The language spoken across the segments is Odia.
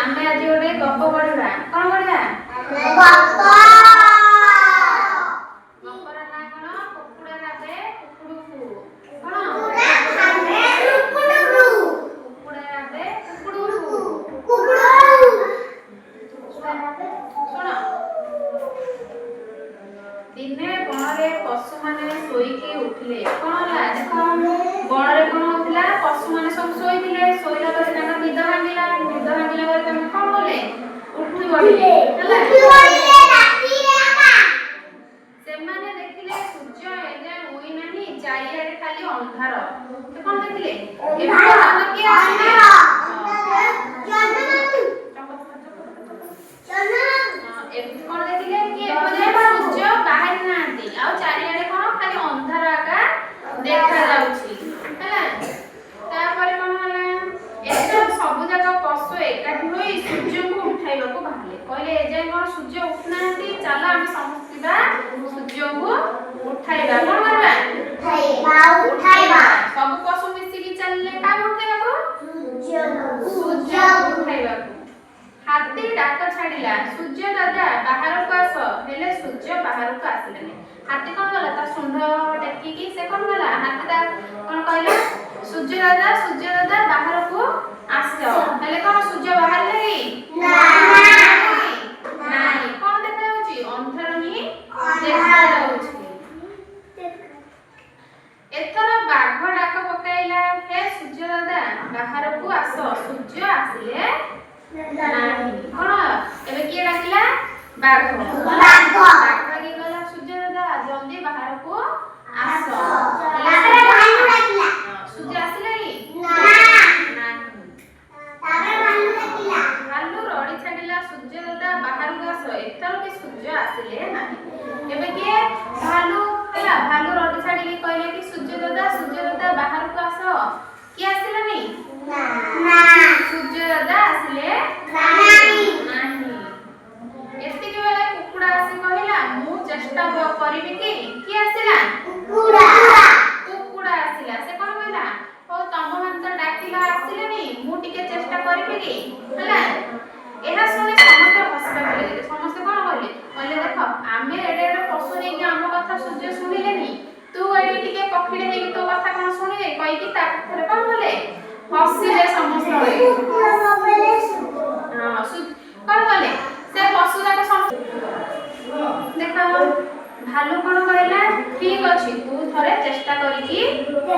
ଆମେ ଆଜି ଗୋଟେ ଗପ ପଢିବା। କଣ ପଢିବା? ଗପର ନାଁ କଣ? କୁକୁଡ଼ା ରାବେ କୁକୁଡ଼କୁ। କଣ? କୁକୁଡ଼ା ରାବେ କୁକୁଡ଼କୁ। ଶୁଣ। ଦିନେ ବଣରେ ପଶୁମାନେ ଶୋଇକି ଉଠିଲେ। କଣ ହେଲା ଦେଖ। ବଣରେ କଣ ହଉଥିଲା? ପଶୁମାନେ ସବୁ ଶୋଇଥିଲେ। ଶୋଇଲା ପରେ ତାଙ୍କ ନିଦ ଭାଙ୍ଗିଲା। ନିଦ ଭାଙ୍ଗିଲା ପରେ ତାଙ୍କୁ କଣ କଲେ? ଉଠି ପଡିଲେ। ହେଲା, ସେମାନେ ଦେଖିଲେ ସୂର୍ଯ୍ୟ ଏଯାଏଁ ଉଇଁ ନାହିଁ, ଚାରିଆଡେ ଖାଲି ଅନ୍ଧାର। ସେ କଣ ଦେଖିଲେ? ଏପର୍ଯ୍ୟନ୍ତ କିଏ ଆସିନି। ହଁ, କଣ ଦେଖିଲେ କି ଏପର୍ଯ୍ୟନ୍ତ ସୂର୍ଯ୍ୟ ବାହାରି ନାହାନ୍ତି ଆଉ ଚାରିଆଡେ କଣ ଖାଲି ଅନ୍ଧାର ଆକା ଦେଖାଯାଉଛି। ହେଲା, ତାପରେ କଣ ହେଲା? ଏଥର ସବୁ ଯାକ ପଶୁ ଏକାଠି ହୋଇ ସୂର୍ଯ୍ୟଙ୍କୁ ଉଠାଇବାକୁ ବାହାରିଲେ। କହିଲେ, ଏଯାଏଁ କଣ ସୂର୍ଯ୍ୟ ଉଠୁନାହାନ୍ତି, ଚାଲ ଆମେ ସମସ୍ତେ ଯିବା, ସୂର୍ଯ୍ୟଙ୍କୁ ଉଠାଇବା। କଣ କରିବା? ସବୁ ପଶୁ ମିଶିକି ଚାଲିଲେ। କାହାକୁ ଉଠେଇବାକୁ? ସୂର୍ଯ୍ୟଙ୍କୁ ଉଠାଇବାକୁ। ହାତୀ ଡାକ ଛାଡ଼ିଲା, "ସୂର୍ଯ୍ୟ ଦାଦା, ବାହାରକୁ ଆସ।" ହେଲେ ସୂର୍ଯ୍ୟ ବାହାରକୁ ଆସିଲେନି। ହାତୀ କଣ କଲା? ତା ଶୁଣ୍ଢ ଟେକିକି ସେ କଣ କଲା? ହାତୀ ତା କଣ କହିଲା? "ସୂର୍ଯ୍ୟ ଦାଦା, ସୂର୍ଯ୍ୟ ଦାଦା, ବାହାରକୁ ଆସ।" ହେଲେ କଣ ସୂର୍ଯ୍ୟ ବାହାରିଲେ କି? ନାଇଁ। କଣ ଦେଖାଯାଉଛି? ଅନ୍ଧାର ହିଁ ଦେଖାଯାଉଛି। ଏଥର ବାଘ ଡାକ ପକାଇଲା, "ହେ ସୂର୍ଯ୍ୟ ଦାଦା, ବାହାରକୁ ଆସ।" ସୂର୍ଯ୍ୟ ଆସିଲେ ନାହିଁ। କଣ ଏବେ କିଏ ଡାକିଲା? ବାଘ। ବାଘ କିଏ କହିଲା, "ସୂର୍ଯ୍ୟ ଦାଦା, ଜଲ୍ଦି ବାହାରକୁ ଆସ।" ହେଲେ ସୂର୍ଯ୍ୟ ଆସିଲେ କି ନାହିଁ? ଭାଲୁ ରଡ଼ି ଛାଡ଼ିଲା, "ସୂର୍ଯ୍ୟ ଦାଦା, ବାହାରକୁ ଆସ।" ଏଥର ବି ସୂର୍ଯ୍ୟ ଆସିଲେ ନାହିଁ। ଏବେ କିଏ? ଭାଲୁ। ହେଲା, ଭାଲୁ ରଡ଼ି ଛାଡ଼ିକି କହିଲେ କି, "ସୂର୍ଯ୍ୟ ଦାଦା, ସୂର୍ଯ୍ୟ ଦାଦା, ବାହାରକୁ ଆସ।" କିଏ ଆସିଲାନି? ସୂର୍ଯ୍ୟ ଦାଦା ଆସିଲେ ନାହିଁ। ଏତିକି ବେଳେ କୁକୁଡ଼ା ଆସି କହିଲା, "ମୁଁ ଚେଷ୍ଟା କରିବି କି?" କିଏ ଆସିଲା? କୁକୁଡ଼ା ଆସିଲା। ସେ କଣ କହିଲା? "ହଉ, ତମ ମାନେ ତ ଡାକିଲ, ଆସିଲେନି, ମୁଁ ଟିକେ ଚେଷ୍ଟା କରିବି କି?" ହେଲା, ଏହା ଶୁଣି ସମସ୍ତେ ହସିବାକୁ ଲାଗିଲେ। ସମସ୍ତେ କଣ କହିଲେ? କହିଲେ, ଦେଖ, ଆମେ ଏଡେ ଏଡେ ପଶୁ ହେଇକି ଆମ କଥା ସୂର୍ଯ୍ୟ ଶୁଣିଲେନି, ତୁ ଏଠି ଟିକେ ପକ୍ଷୀଟେ ହେଇକି ତୋ କଥା କଣ ଶୁଣିବେ? କହିକି ତା କଥାରେ କଣ କଲେ? ହସିଲେ ସମସ୍ତେ। ହଁ, କଣ କଲେ ସେ ପଶୁ ଯାକ ସମସ୍ତେ? ଦେଖ, ଭାଲୁ କଣ କହିଲା? "ଠିକ ଅଛି, ତୁ ଥରେ ଚେଷ୍ଟା କରିକି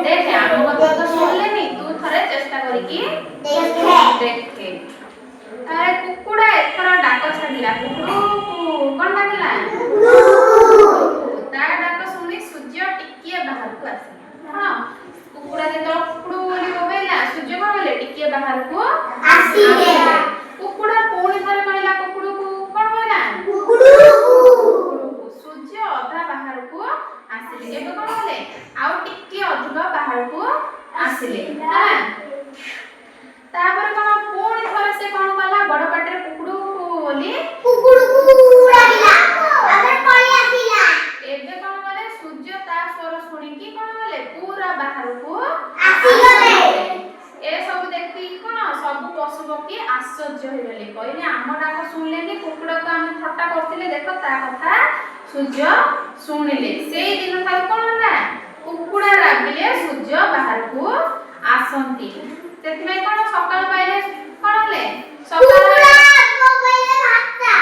ଦେଖେ। ଆମ କଥା ତ ଶୁଣିଲେନି, ତୁ ଥରେ ଚେଷ୍ଟା କରିକି ଦେଖେ।" ତାପରେ କୁକୁଡ଼ା ଏଥର ଡାକ ଛାଡ଼ିଲା, କୁକୁଡୁ। କଣ ଡାକିଲା? ତା ଡାକ ଶୁଣି ସୂର୍ଯ୍ୟ ଟିକିଏ ବାହାରକୁ ଆସିଲେ। ହଁ, କୁକୁଡ଼ା ଯେତେବେଳେ କୁକୁଡୁ ବୋଲି ବୋବେଇଲା, ସୂର୍ଯ୍ୟ କଣ କଲେ? ଟିକିଏ ବାହାରକୁ ଆସିଲେ। କୁକୁଡ଼ା ପୁଣି ଥରେ କହିଲା କୁକୁଡୁକୁ। କଣ କହିଲା? କୁକୁଡୁକୁ। ସୂର୍ଯ୍ୟ ଅଧା ବାହାରକୁ ଆସିଲେ। ଏବେ କଣ କଲେ? ଆଉ ଟିକେ ଅଧିକ ବାହାରକୁ ଆସିଲେ। ହେଲା, ତାପରେ କଣ? ପୁଣି ଥରେ ସେ କଣ କଲା? ବଡ ପାଟିରେ କୁକୁଡୁ ବୋଲି ଏବେ କଣ କଲେ? ସୂର୍ଯ୍ୟ ତା ସ୍ୱର ଶୁଣିକି କଣ କଲେ? ପୁରା ବାହାରକୁ ଆସିଗଲେ। ଏସବୁ ଦେଖିକି କଣ ସବୁ ପଶୁ ପକ୍ଷୀ ଆଶ୍ଚର୍ଯ୍ୟ ହେଇଗଲେ। କହିଲେ, ଆମ ଡାକ ଶୁଣିଲେନି, କୁକୁଡ଼ାକୁ ଆମେ ଥଟ୍ଟା କରୁଥିଲେ, ଦେଖ ତା କଥା ସୂର୍ଯ୍ୟ ଶୁଣିଲେ। ସେଇ ଦିନ ଠାରୁ କଣ ହେଲା? କୁକୁଡ଼ା ରାବିଲେ ସୂର୍ଯ୍ୟ ବାହାରକୁ ଆସନ୍ତି। ସେଥିପାଇଁ କଣ ସକାଳ ପାଇଲେ କଣ ହେଲେ? ସକାଳ, ହଁ।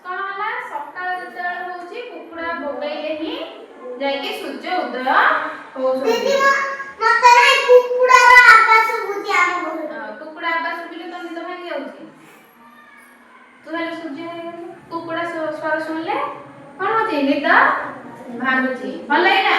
କଣ ହେଲା? ସକାଳ ଯେତେବେଳେ ହଉଛି, କୁକୁଡ଼ା ବୋବେଇଲେ ହିଁ ଯାଇକି ସୂର୍ଯ୍ୟ ଉଦୟ ହଉଛନ୍ତି। ହଁ, କୁକୁଡ଼ା ଆବାଜ ଶୁଭିଲେ ତ ନିଦ ଭାଙ୍ଗି ଯାଉଛି। ତୁ ହେଲେ ସୂର୍ଯ୍ୟ ହେଇଗଲୁ। କୁକୁଡ଼ା ସ୍ୱର ଶୁଣିଲେ କଣ ହଉଛି? ନିଦ ଭାଙ୍ଗୁଛି। ଭଲ ଲାଗିଲା?